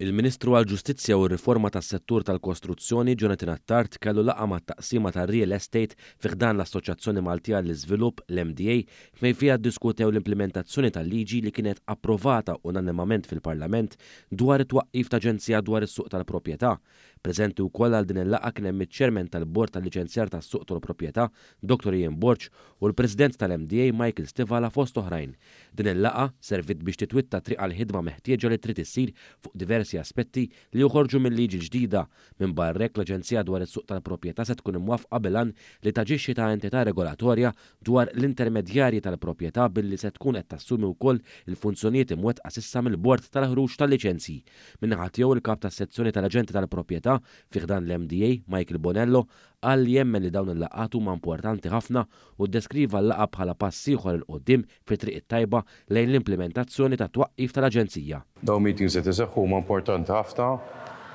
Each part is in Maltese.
Il-Ministru għall-Ġustizzja u r-Riforma tas-Settur tal-Kostruzzjoni Jonathan Attard kellu laqgħa mat-taqsima tar-Real Estate fi ħdan l-Assoċjazzjoni Maltija għall-Iżvilupp, l-MDA, fejn fiha ddiskutew l-implimentazzjoni tal-liġi li kienet approvata unanimament fil-Parlament dwar it-twaqqif ta' aġenzija dwar is-suq tal-proprjetà. Preżenti wkoll għal din il-laqgħa kien hemm iċ-Chairman tal-Bord tal-Liċenzjar tas-Suq tal-Proprjetà, Dottor Ian Borg, u l-President tal-MDA Michael Stivala fost oħrajn. Din il-laqgħa serviet biex titwitta t-triq għall-ħidma meħtieġa li trid issir fuq diversi aspetti li joħorġu mil-liġi l-ġdida. Minbarra hekk l-Aġenzija dwar is-Suq tal-Proprjetà se tkun imwaffqa bil-għan li taġixxi ta' entità regolatorja dwar l-intermedjarji tal-proprjetà billi se tkun qed tassumi wkoll il-funzjonijiet imwettqa s'issa mill-Bord tal-Ħruġ tal-Liċenzji. Min-naħa tiegħu il-Kap tas-Sezzjoni tal-Aġenti tal-Proprjetà fi ħdan l-MDA, Michael Bonello, qal li jemmen li dawn il-laqgħat huma importanti ħafna u ddeskriva l-laqgħa bħala pass ieħor 'il quddiem fit-triq it-tajba lejn l-implimentazzjoni tat-twaqqif tal-Aġenzija. Dawn meetings qed iseħħu huma importanti ħafna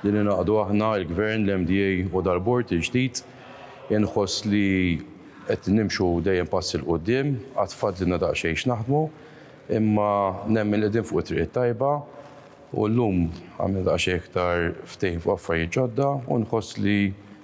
li ningħaqdu aħna, il-Gvern, l-MDA u dal-Bord il-ġdid. Inħoss li qed nimxu dejjem pass 'il quddiem, għad fadlilna daqsxejn x'naħdmu, imma nemmen li qegħdin fuq it-triq it-tajba u llum għamilna daqsxejn iktar ftehim fuq affarijiet ġodda u nħoss li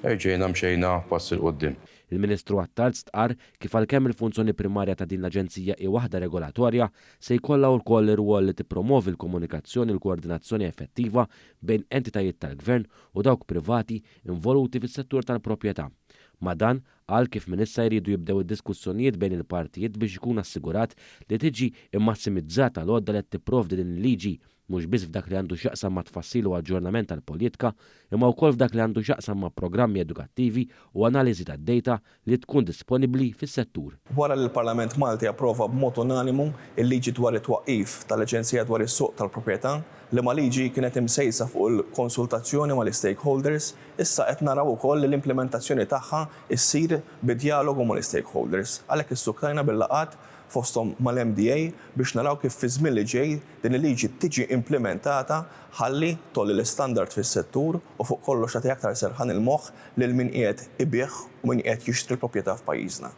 erġejna mxejna pass 'il quddiem. Il-Ministru Attard stqarr kif għalkemm il-funzjoni primarja ta' din l-aġenzija hi waħda regolatorja, se jkollha wkoll ir-rwol li tippromovi l-komunikazzjoni u l-koordinazzjoni effettiva bejn entitajiet tal-Gvern u dawk privati involuti fis-settur tal-proprjetà. Ma' dan, qal kif minn issa jridu jibdew id-diskussjonijiet bejn il-partijiet biex ikun assigurat li tiġi mmassimizzata l-għodda li qed tipprovdi din il-liġi, mhux biss f'dak li għandu x'jaqsam ma' tfassil u aġġornament tal-politka, imma wkoll f'dak li għandu x'jaqsam ma' programmi edukattivi u analiżi tad-data li tkun disponibbli fis-settur. Wara li l-Parlament Malti approva b'mod unanimu l-liġi dwar it-twaqqif tal-Aġenzija dwar is-Suq tal-Proprjetà, liema liġi kienet imsejsa fuq il-konsultazzjoni mal-istakeholders, Issa qed naraw ukoll li l-implimentazzjoni tagħha ssir bi djalogu mal-istakeholders. Għalhekk issuktajna bil-laqgħat fosthom mal-MDA biex naraw kif fiż-żmien li ġej din il-liġi tiġi implimentata ħalli tgħolli l-istandard fis-settur u fuq kollox tagħti aktar serħan il-moħħ lil min qiegħed ibigħ u min qiegħed jixtri l-proprjetà f'pajjiżna.